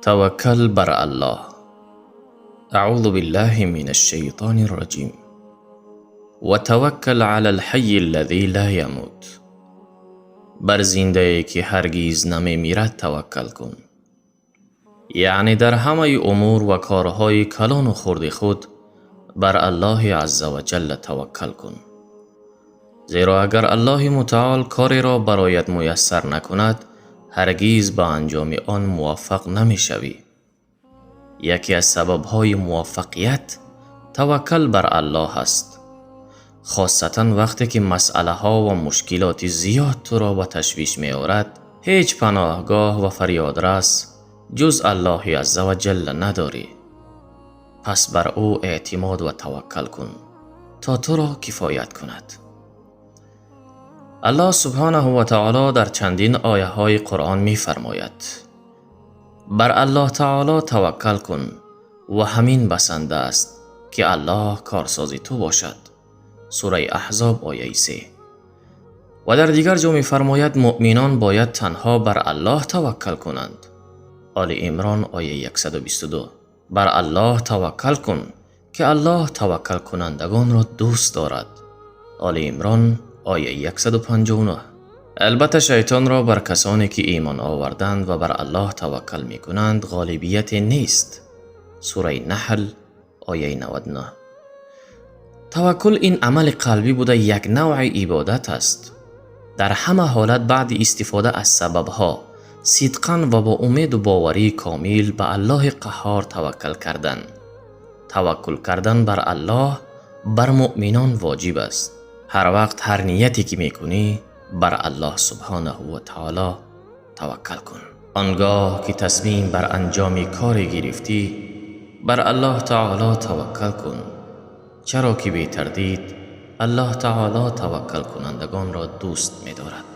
Таваккал бар Аллоҳ. Аъузу биллаҳи минаш-шайтонир раҷим. Ва таваккал алал ҳаййил лазӣ ло ямут. Бар зиндае ки ҳаргиз намемирад таваккал кун. Яъне дар ҳамаи умур ва корҳои калону хурди худ бар Аллоҳи азза ва ҷалла таваккал кун. Зеро агар Аллоҳи мутаол кореро бароят муяссар накунад, ҳаргиз ба анҷоми он муваффақ намешавӣ. Яке аз сабабҳои муваффақият таваккал бар Аллоҳ аст. Хосатан вақте ки масъалаҳо ва мушкилоти зиёд туро ба ташвиш меорад, ҳеҷ паноҳгоҳ ва фарёдрас ҷуз Аллоҳи азза ва ҷалла надорӣ. Пас бар ӯ эътимод ва таваккал кун, то туро кифоят кунад. Аллоҳ субҳонаҳу ва таоло дар чандин ояҳои Қуръон мефармояд: бар Аллоҳ таоло таваккал кун ва ҳамин басанда аст ки Аллоҳ корсози ту бошад. Сураи Аҳзоб, ояи 3. Ва дар дигар ҷо мефармояд: муъминон бояд танҳо бар Аллоҳ таваккал кунанд. Оли Имрон, ояи 122. Бар Аллоҳ таваккал кун ки Аллоҳ таваккалкунандагонро дӯст дорад. Оли Имрон, ояи 159. Албатта шайтонро бар касоне ки имон оварданд ва бар Аллоҳ таваккал мекунанд ғолибияте нест. Сураи Наҳл, ояи 99. Таваккул ин амали қалбӣ буда як навъи ибодат аст. Дар ҳама ҳолат баъди истифода аз сабабҳо сидқан ва бо умеду боварии комил ба Аллоҳи Қаҳҳор таваккал кардан. Таваккул кардан бар Аллоҳ бар муъминон воҷиб аст. Ҳар вақт ҳар нияте ки мекунӣ, бар Аллоҳ субҳонаҳу ва таоло таваккал кун. Он гоҳ ки тасмим бар анҷоми коре гирифтӣ, бар Аллоҳ таоло таваккал кун, чаро ки бетардид Аллоҳ таоло таваккалкунандагонро дӯст медорад.